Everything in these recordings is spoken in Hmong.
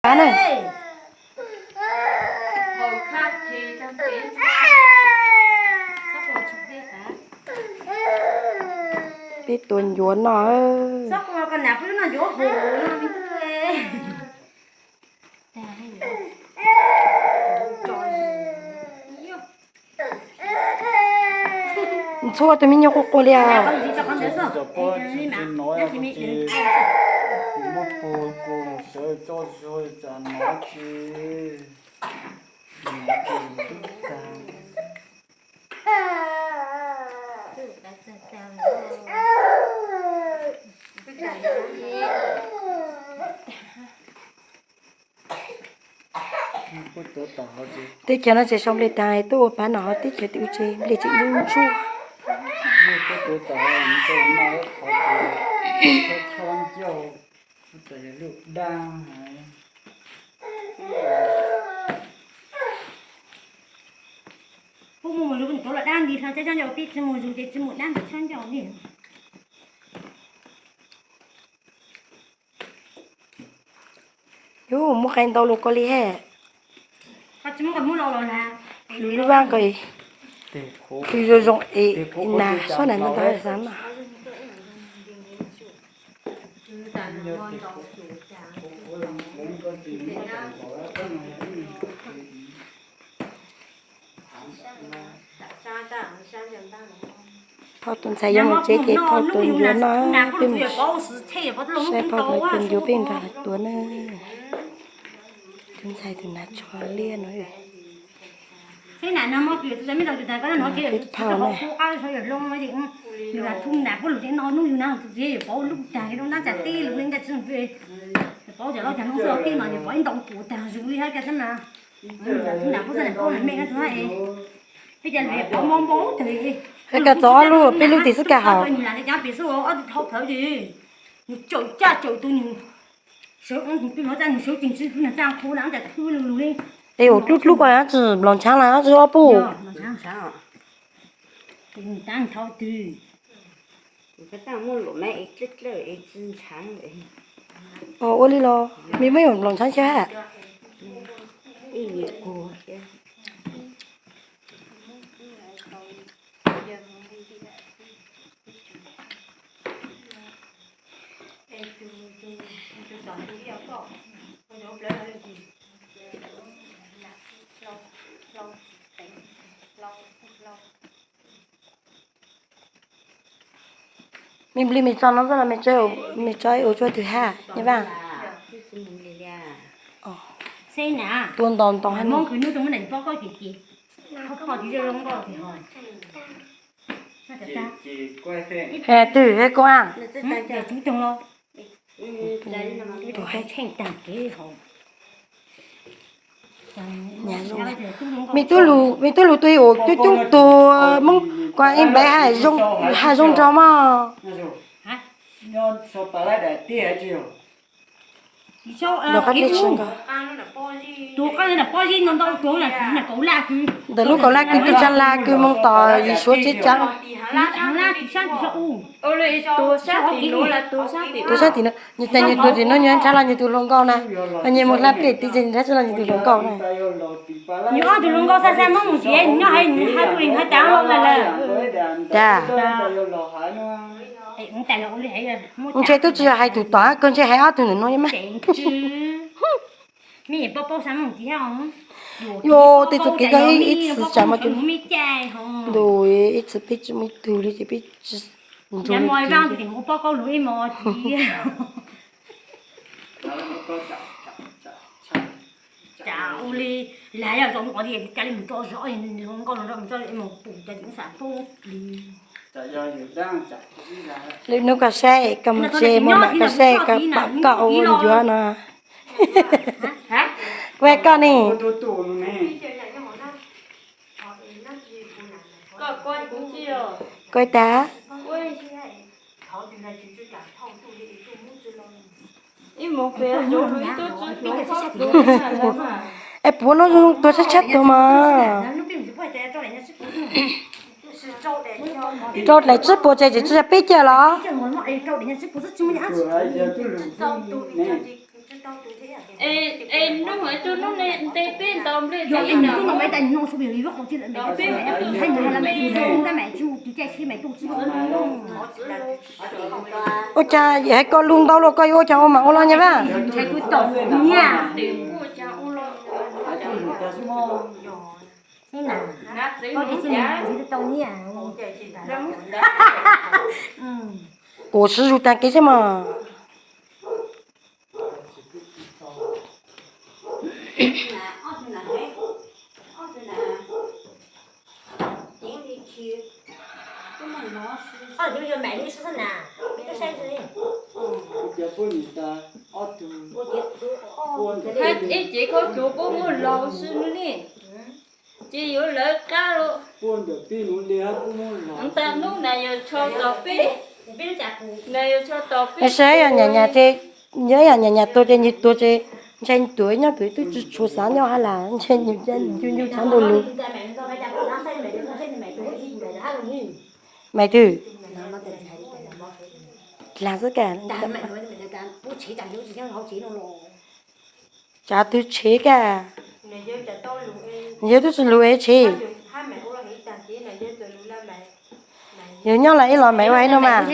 Pab na. Peb tua ncuav noj. Ntxhua tus me nyuam quaj quaj li os. Muab pug ku sawv tso zog tsam nov tsis. Teb chaws no tseem sau nplej taag, tuaj ua pab no teb chaws tim ub tsev nplej tseem ntsuab ntsuab. Kuv mus mus zus kuv tus los dab nti hlo, tsis mus zus ces tsis mus dab ntawd tshab ncauj li. Yus muab qe ntau lus ko li he. Lus lub vab ko, tus zoo zoo es nas xob nas ntau ntau xav mas. Phauj tus ntxhais yuav mus tsev ces phauj tua ncuav noj, peb mus saib phauj tua ncuav peb nrog tuav na. Tus ntxhais tus nas tsho liab no. Peb phauj na. Hais koj txog ob lub, peb lub tim xwb kag hauv. Es ua dlub dlub ko tsis nplaum ntshav las tsis ob puj. Ua li los me muaj nplaum ntshav thiab. Me nplij me tso no xwb los me tso ua tsuag twg hab nyob vaj? Tua ntau ntau hab. Twg ko a? Me tub lug, me tub lug tua ib o coob coob tuag Hmoob, kuv ib npav haj zoo nraug mog. Ntawm lub kaum laj kws twb tsa la kws moog tom yim suav tsev cav. Tus sab tim no, nws tus tim no nws nrhav los nws tus hluas nkauj na, nws mus hla pem tim ces nrhav tsi los nws tus hluas nkauj na. Nws ob tug hluas nkauj xa xa Hmoob mus tsev, nws nyob hais nws hais tus nws hais tas lawm lawm. Cas ntshe twb tsis yog hais tus tom, koj ntshe hais ob tug ntawm no mas. Yuav tej txuj kev koj ib txwm tsam mas, ntu ib txwm peb tsis muaj ib tug li ces peb tsis nrug li. Lwm hnub koj saib koj mus tsev, muaj mam koj saib koj pom koj ua ncuav no. Kuv koj ne. Kuv tag. Es puab no tuag tshab tshab tuag mas. Rau daim tsib puas tsev tsis yog peb caug los? Es hnub es tug hnub nte peb ntaus nplej, ua cas hais koj lub ntaub luaj, koj yuav ua cas ua mas ua los nyag vaj. Kuv siv zug tag kev thiab mas. Ib cev khaub cuav puab muab laug xwb no ne, ces yuav lawv qab lawm. Ntag hnub na yog tsho tom peb, na yog tsho tom peb. Saib yog nyam nyam ces, yog nyam nyam tuag ces nws tuag ces, ntshai nws tuag nyob pem twb tsis tshua xav nyob hab las, ntshai nws nyuj nyuj tshav ntuj lug. Maiv twg? Dlaag xwb ka. Tsav twg tshev ka? Yawg twb tsis lug ev tshev. Yawg nyob los ib los Maiv ua ib no mas.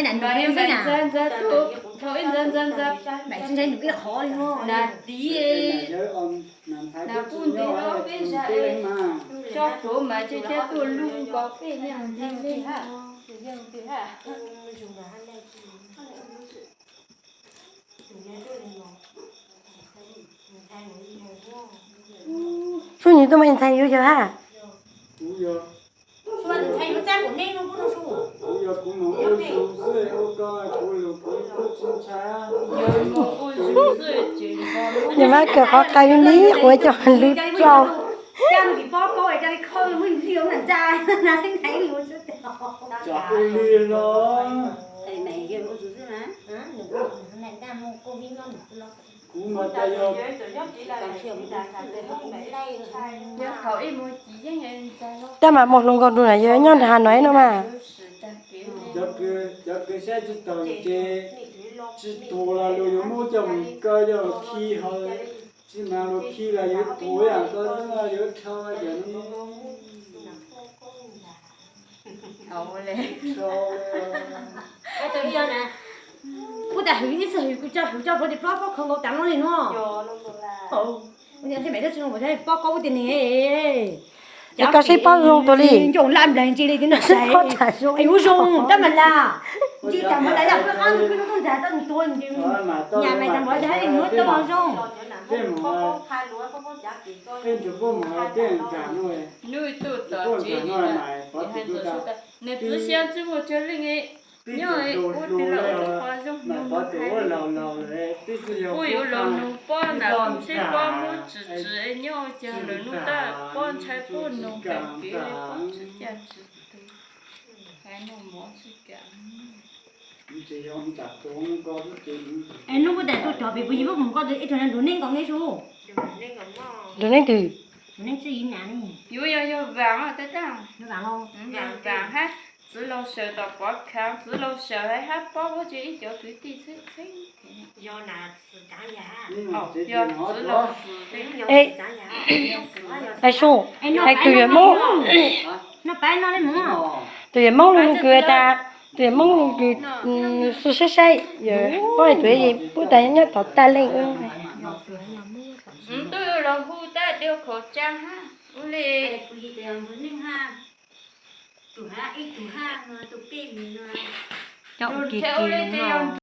Tsuj nws tuaj mas ntxhais yuav yawg hab. Yog mas kawm qhov qai me me quav coj lub rau. Tab mas muaj hluas nkauj nrug na yog nyob nrag Has Nois no mas. Cov kws saib tsis taus ces tsis tuag los luag yuav muab coj mus kaw coj los khi hauv, tsis mas luag khi los yuav tuag ib yam ko xwb, yuav rho cov no. Kuv tas hwv ib txhij hwv kuv coj hwv coj hluav tias pob koob khaws nkaus tas no li no. Pob koob ua tias ne, koj sib pob zoo tuag li. Ncoo laj nplaig ntsis li tias no, sib pob tsam zoo, ua zoo tab mas las. Ntsis tas npawg tas yog peb qab nws kuj zoo tuaj ntag, tau nws tuag nws nyam mais tas npawg tas muab tau zoo. Nws tub tom tsev, nws txiv xyab tsis muaj tsawg leej, nyob ua twg los ua tub qhov zoo nug hais. Kuj yuav los nug pob na, seb pob muab tsis tsis nyob ua cas lawm nub taj pob ntshai puag nug kam kev li pob tsis cas tsis tug. Hais no mov tsis kam. Es nub kuj tas tug cov pem puas yig muab mus koj ib tug nrug neeb nkaus neb su. Nrug neeb twg? Yuav yog yog vaam tab taj, vaam hab txiv laug sawv tom pov khaav, txiv laug sawv hab pob huab tsev ib cov kwv tij txheeb txheeb. Yog txiv laug, hais tug yuav Moob, tug yuav Moob lug kws tas, tug yuav Moob lug kws xwb saib saib, pob tug puab tas nyob tom taj leej. Twb los hu tab dua khẩu trang hab ua li. Cov ua ke ke no.